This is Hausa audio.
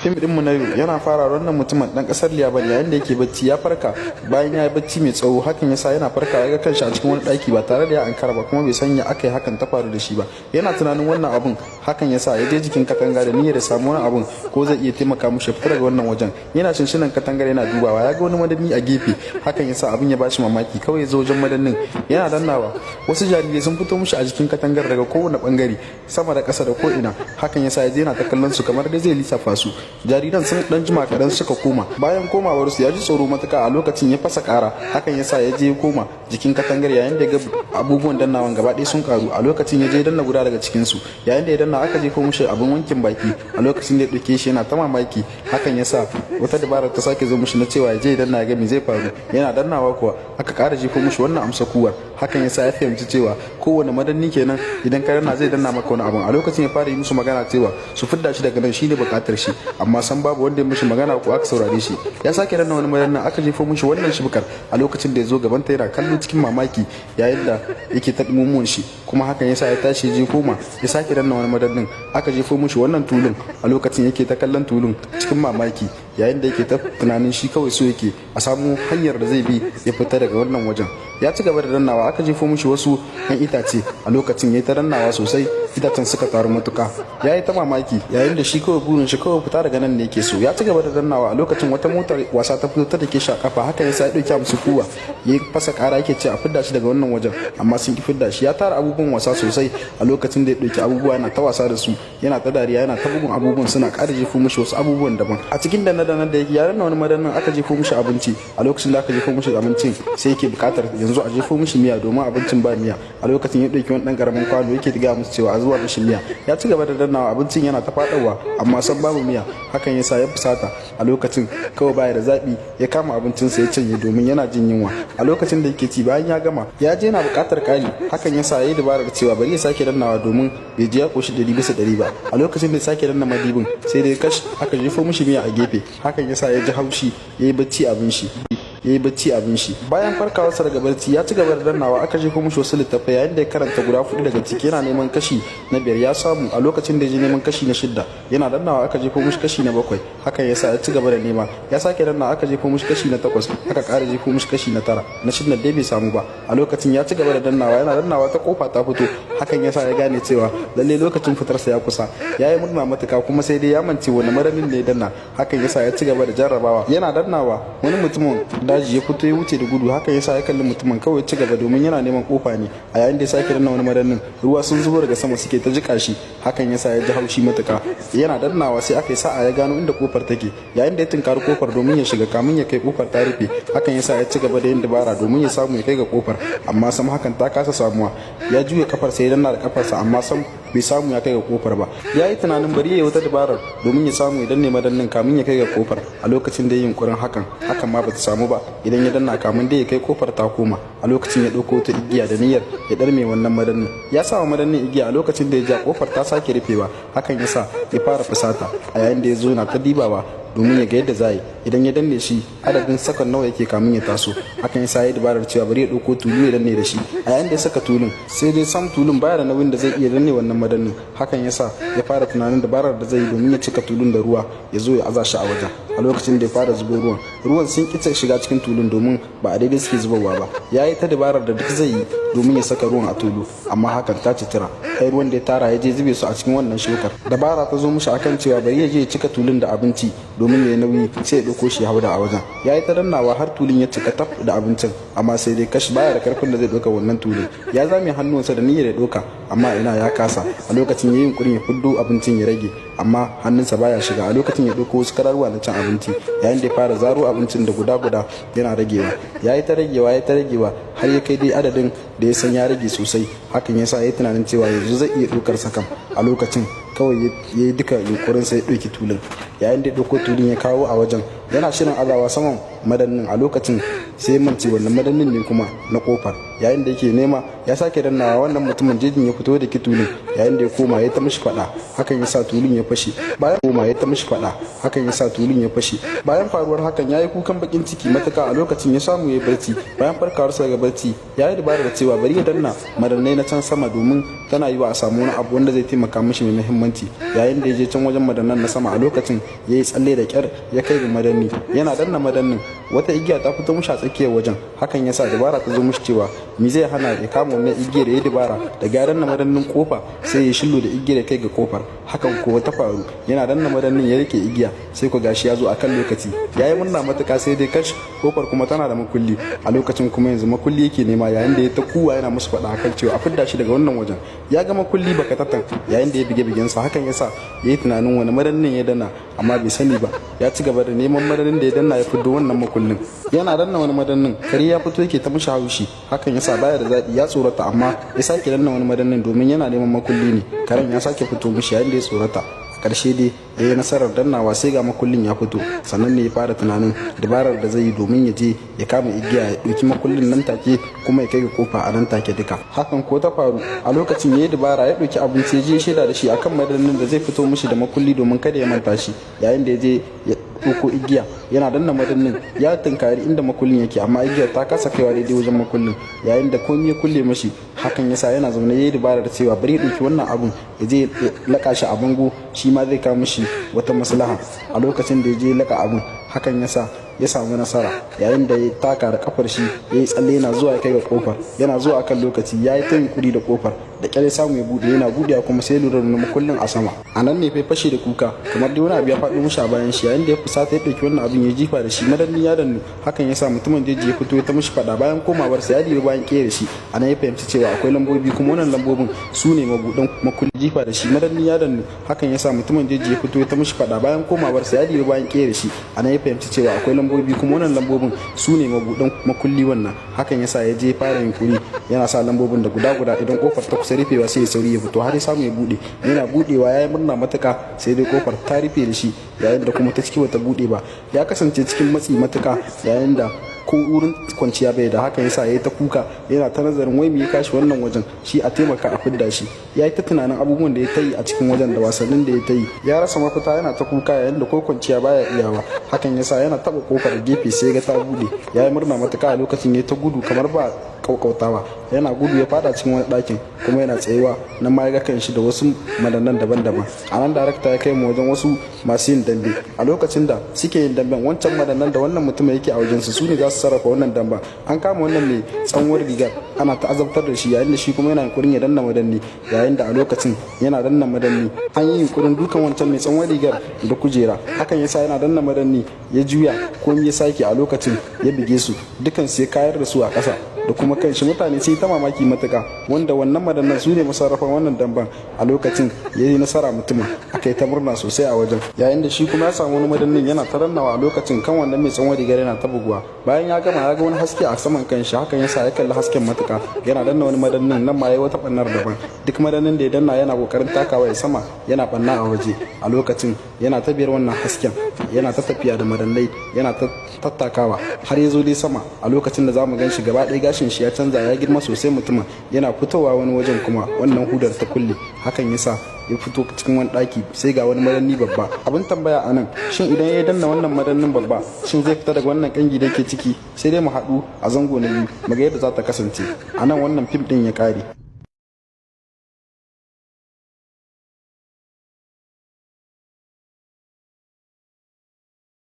Fim ɗinmu na yau yana fara wannan mutumin ɗan ƙasar Liyaban yayin da yake bacci ya farka bayan ya yi bacci mai tsawo. Hakan yasa yana farka ya ga kanshi a cikin wani ɗaki ba tare da ya ankara ba, kuma bai san ya aka yi hakan ta faru da shi ba. Yana tunanin wannan abun, hakan yasa ya je jikin katanga da niyyar ya samu wani abun ko zai iya taimaka mishi fita daga wannan wajen. Yana shinshinan katangar yana dubawa, ya ga wani madanni a gefe. Hakan yasa abin ya bashi mamaki. Kawai ya zo wajen madannin yana dannawa, wasu jarirai sun fito mishi a jikin katangar daga kowane bangare, sama da ƙasa da ko ina. Hakan yasa ya je yana ta kallon su kamar dai zai lissafa su. Jariran sun dan jima kaɗan suka koma. Bayan komawar su, ya ji tsoro matuka. A lokacin ya fasa ƙara. Hakan yasa ya je ya koma jikin katangar yayin da ya ga abubuwan dannawan gaba ɗaya sun karu. A lokacin ya je danna guda daga cikin su. Yayin da ya danna, aka jefo mishi abin wankin baki. A lokacin da ya ɗauke shi yana ta mamaki. Hakan yasa wata dabara ta sake zo mishi na cewa ya je ya danna ya ga me zai faru. Yana dannawa kuwa aka ƙara jefo mishi wannan amsa kuwar. Hakan yasa ya fahimci cewa kowane madanni kenan idan ka danna zai danna maka wani abun. A lokacin ya fara yi musu magana cewa su fidda shi daga nan, shine bukatar shi, amma san babu wanda ya mishi magana ko aka saurare shi. Ya sake danna wani madannin, aka jefo mishi wannan shibkar. A lokacin da ya zo gaban ta yana kallo cikin mamaki yayin da yake ta dumumuwan shi kuma. Hakan yasa ya tashi je koma ya sake danna wani madannin, aka jefo mishi wannan tulun. A lokacin yake ta kallon tulun cikin mamaki yayin da yake ta tunanin shi kawai so yake a samu hanyar da zai bi ya fita daga wannan wajen. Ya ci gaba da dannawa, aka jefo mishi wasu yan itace. A lokacin ya ta dannawa sosai, itacen suka taru matuka. Ya yi ta mamaki yayin da shi kawai burin shi kawai fita daga nan ne yake so. Ya ci gaba da dannawa. A lokacin wata motar wasa ta fito ta dake shi a kafa. Haka yasa ya dauki musu kuwa, ya fasa kara yake ce a fidda shi daga wannan wajen, amma sun ki fidda shi. Ya tara abubuwan wasa sosai. A lokacin da ya dauki abubuwa yana ta wasa da su, yana ta dariya, yana ta bugun abubuwan, suna ƙara jefo mishi wasu abubuwan daban. A cikin danna danna da yake, ya danna wani madannin, aka jefo mishi abinci. A lokacin da aka jefo mishi abincin, sai yake buƙatar yanzu a jefo mishi miya domin abincin ba miya. A lokacin ya dauki wani dan karamin kwano yake gaya musu cewa a zuwa mishi miya. Ya ci gaba da dannawa, abincin yana ta fadawa, amma san babu miya. Hakan yasa ya fusata. A lokacin kawai baya da zabi, ya kama abincinsa ya cinye domin yana jin yunwa. A lokacin da yake ci, bayan ya gama, ya je yana buƙatar ƙari. Hakan yasa ya yi dabarar cewa bari ya sake dannawa domin bai ji ya koshi 100% ba. A lokacin da ya sake danna madibin, sai dai kash, aka jefo mishi miya a gefe. Hakan yasa ya ji haushi, ya yi bacci abin shi ya yi bacci abin shi. Bayan farkawarsa daga barci, ya ci gaba da dannawa, aka jefo mishi wasu littattafai. Yayin da ya karanta guda hudu daga ciki, yana neman kashi na biyar, ya samu. A lokacin da ya je neman kashi na shidda, yana dannawa aka jefo mishi kashi na bakwai. Hakan yasa ya ci gaba da nema. Ya sake dannawa, aka jefo mishi kashi na takwas, aka ƙara jefo mishi kashi na tara. Na shidda dai bai samu ba. A lokacin ya ci gaba da dannawa, yana dannawa ta kofa ta fito. Hakan yasa ya gane cewa lalle lokacin fitarsa ya kusa. Ya yi murna matuka, kuma sai dai ya mance wani madannin ne ya danna. Hakan yasa ya ci gaba da jarrabawa. Yana dannawa wani mutumin daji ya fito ya wuce da gudu. Hakan yasa ya kalli mutumin kawai ya ci gaba domin yana neman kofa ne. A yayin da ya sake danna wani madannin, ruwa sun zubo daga sama suke ta jika shi. Hakan yasa ya ji haushi matuka. Yana dannawa sai aka yi sa'a ya gano inda kofar take. Yayin da ya tunkari kofar domin ya shiga, kamin ya kai kofar ta rufe. Hakan yasa ya ci gaba da yin dabara domin ya samu ya kai ga kofar, amma sam hakan ta kasa samuwa. Ya juya kafar sai ya danna da kafarsa, amma sam bai samu ya kai ga kofar ba. Ya yi tunanin bari ya yi wata dabarar domin ya samu ya danne madannin kamin ya kai ga kofar. A lokacin da ya yunkurin hakan, hakan ma bata samu ba. Idan ya danna, kamin da ya kai kofar ta koma. A lokacin ya ɗauko wata igiya da niyyar ya ɗarme wannan madannin. Ya sa wa madannin igiya. A lokacin da ya ja, kofar ta sake rufewa. Hakan ya sa ya fara fusata a yayin da ya zo na ta dibawa domin ya ga yadda za yi idan ya danne shi, adadin sakan nawa yake kamin ya taso. Hakan ya sa ya dabarar cewa bari ya ɗauko tulu ya danne da shi. A yayin da ya saka tulun, sai dai sam tulun baya da nauyin da zai iya danne wannan madannin. Hakan ya sa ya fara tunanin dabarar da zai yi domin ya cika tulun da ruwa, ya zo ya aza shi a wajen. A lokacin da ya fara zubo ruwan, ruwan sun ƙi shiga cikin tulun domin ba a daidai suke zubarwa ba. Ya yi ta dabarar da duk zai yi domin ya saka ruwan a tulu, amma hakan ta ci tira. Kai, ruwan da ya tara ya je zube su a cikin wannan shukar. Dabara ta zo mishi akan cewa bari ya je ya cika tulun da abinci domin ya yi nauyi, sai ya ɗauko shi ya hauda a wajen. Ya yi ta dannawa har tulun ya cika taf da abincin, amma sai dai kash, baya da karfin da zai ɗauka wannan tulun. Ya zame hannuwansa da niyyar ya ɗauka, amma ina, ya kasa. A lokacin ya yi yunkurin ya fiddo abincin ya rage, amma hannunsa baya shiga. A lokacin ya ɗauko wasu kararuwa na cin abinci. Yayin da ya fara zaro abincin da guda guda yana ragewa, ya yi ta ragewa, ya ta ragewa, har ya kai dai adadin da ya san ya rage sosai. Hakan ya sa ya yi tunanin cewa yanzu zai iya ɗaukar sakam. A lokacin kawai ya yi duka yunkurin sai ya ɗauki tulun. Yayin da ya ɗauko tulun ya kawo a wajen, yana shirin azawa saman madannin, a lokacin Sai mance wannan madannin ne kuma na kofar. Yayin da yake nema ya sake dannawa, wannan mutumin jejin ya fito da tulun. Yayin da ya koma ya ta mishi fada, hakan ya sa tulun ya fashe. Bayan koma ya ta mishi fada, hakan ya sa tulun ya fashe. Bayan faruwar hakan, ya yi kukan bakin ciki matuka. A lokacin ya samu ya barci. Bayan farkawarsa daga barci, ya yi dabarar cewa bari ya danna madannai na can sama, domin tana yiwa a samu wani abu wanda zai taimaka mishi mai muhimmanci. Yayin da ya je can wajen madannan na sama, a lokacin ya yi tsalle da kyar ya kai ga madanni. Yana danna madannin, wata igiya ta fito mishi a tsakiyar wajen. Hakan ya sa dabara ta zo mishi cewa me zai hana ya kama wannan igiyar? Ya dabara da gyaran na madannin kofa, sai ya shillo da igiyar ya kai ga kofar. Hakan ko ta faru. Yana danna madannin ya rike igiya, sai ko gashi ya zo akan lokaci. Ya yi murna matuka, sai dai kash, kofar kuma tana da makulli. A lokacin kuma yanzu makulli yake nema. Yayin da ya ta kuwa yana musu faɗa akan cewa a fidda shi daga wannan wajen, ya ga makulli bakatatan. Yayin da ya bige bigensa, hakan yasa ya yi tunanin wani madannin ya danna, amma bai sani ba. Ya ci gaba da neman madannin da ya danna ya fiddo wannan makullin. Yana danna wani madannin, kare ya fito yake ta mishi haushi. Hakan yasa baya da zaɓi, ya tsorata, amma ya sake danna wani madannin domin yana neman makulli ne. Karen ya sake fito mishi yayin da ya tsorata. A ƙarshe dai ya yi nasarar dannawa, sai ga makullin ya fito. Sannan ne ya fara tunanin dabarar da zai yi domin ya je ya kama igiya, ya ɗauki makullin nan take, kuma ya kai ga kofa a nan take duka. Hakan ko ta faru. A lokacin ya yi dabara, ya ɗauki abinci, ya je shaida da shi akan madannin da zai fito mishi da makulli, domin kada ya manta shi. Yayin da ya je ya ɗauko igiya, yana danna madannin, ya tunkari inda makullin yake, amma igiyar ta kasa kaiwa daidai wajen makullin yayin da komai ya kulle mashi. Hakan yasa yana zaune ya yi dabarar cewa bari ya ɗauki wannan abun ya je ya laƙa shi a bango, shi ma zai kawo mishi wata maslaha. A lokacin da ya je laƙa abun, hakan yasa ya samu nasara. Yayin da ya taka da kafar shi, ya yi tsalle, yana zuwa ya kai ga kofar. Yana zuwa akan lokaci, ya yi ta yunkuri da kofar, da kyar ya samu ya bude. Yana budewa kuma sai lura da makullin a sama. A nan ne fai fashe da kuka kamar dai wani abu ya faɗo mishi a bayan shi. Yayin da ya fusata, ya ɗauki wannan abin ya jifa da shi. Madanni ya dannu, hakan ya sa mutumin jeji ya fito ya ta mishi faɗa. Bayan komawar sa, ya dibi bayan kere shi. A nan ya fahimci cewa akwai lambobi, kuma wannan lambobin su ne mabuɗan makulli. Jifa da shi, madanni ya dannu, hakan ya sa mutumin jeji ya fito ya ta mishi faɗa. Bayan komawar sa, ya dibi bayan kere shi. A nan ya fahimci cewa akwai lambobi, kuma wannan lambobin su ne mabuɗan makulli wannan. Hakan ya sa ya je fara yunkuri, yana sa lambobin da guda guda. Idan kofar ta kusa rufewa, sai ya sauri ya fito har ya samu ya bude. Yana budewa ya yi murna matuka, sai dai kofar ta rufe da shi, yayin da kuma ta ciki bata bude ba. Ya kasance cikin matsi matuka, yayin da ko wurin kwanciya bai da. Hakan yasa yayi ta kuka, yana ta nazarin wai me ya kashi wannan wajen shi, a taimaka a fidda shi. Ya yi ta tunanin abubuwan da ya ta yi a cikin wajen da wasannin da ya ta yi. Ya rasa mafita, yana ta kuka yayin da ko kwanciya baya iyawa. Hakan yasa yana taba kofar gefe, sai ga ta bude. Ya yi murna matuka. A lokacin ya ta gudu kamar ba kaukautawa. Yana gudu ya fada cikin wani ɗakin, kuma yana tsayewa nan ma ya ga kanshi da wasu madannan daban-daban. A nan darakta ya kai mu wajen wasu masu yin dambe. A lokacin da suke yin damben, wancan madannan da wannan mutum yake a wajensu, su ne za su sarrafa wannan damben. An kama wannan mai tsanwar rigar, ana ta azabtar da shi, yayin da shi kuma yana yunkurin ya danna madanni. Yayin da a lokacin yana danna madanni, an yi yunkurin dukan wancan mai tsanwar rigar da kujera. Hakan yasa yana danna madanni ya juya, komai ya sake. A lokacin ya bige su dukan su, ya kayar da su a ƙasa da kuma kanshi. Mutane sai ta mamaki matuka, wanda wannan madannan su ne masarrafan wannan damban. A lokacin ya yi nasara mutumin, aka yi ta murna sosai a wajen, yayin da shi kuma ya samu wani madannin yana ta rannawa. A lokacin kan wannan mai tsawon rigar yana ta buguwa. Bayan ya gama, ya ga wani haske a saman kanshi. Hakan yasa ya kalli hasken matuka. Yana danna wani madannin, nan ma ya wata bannar daban. Duk madannin da ya danna, yana kokarin takawa ya sama, yana banna a waje. A lokacin yana ta biyar wannan hasken, yana ta tafiya da madannai, yana ta tattakawa har ya zo dai sama. A lokacin da zamu gan shi gaba ɗaya gashin shi ya canza, ya girma sosai mutumin. Yana fitowa wani wajen kuma wannan hudar ta kulle. Hakan yasa ya fito cikin wani ɗaki, sai ga wani madanni babba. Abin tambaya a nan, shin idan ya danna wannan madannin babba, shin zai fita daga wannan kangi da yake ciki? Sai dai mu haɗu a zango na biyu mu ga yadda za ta kasance. A nan wannan fim ɗin ya ƙare.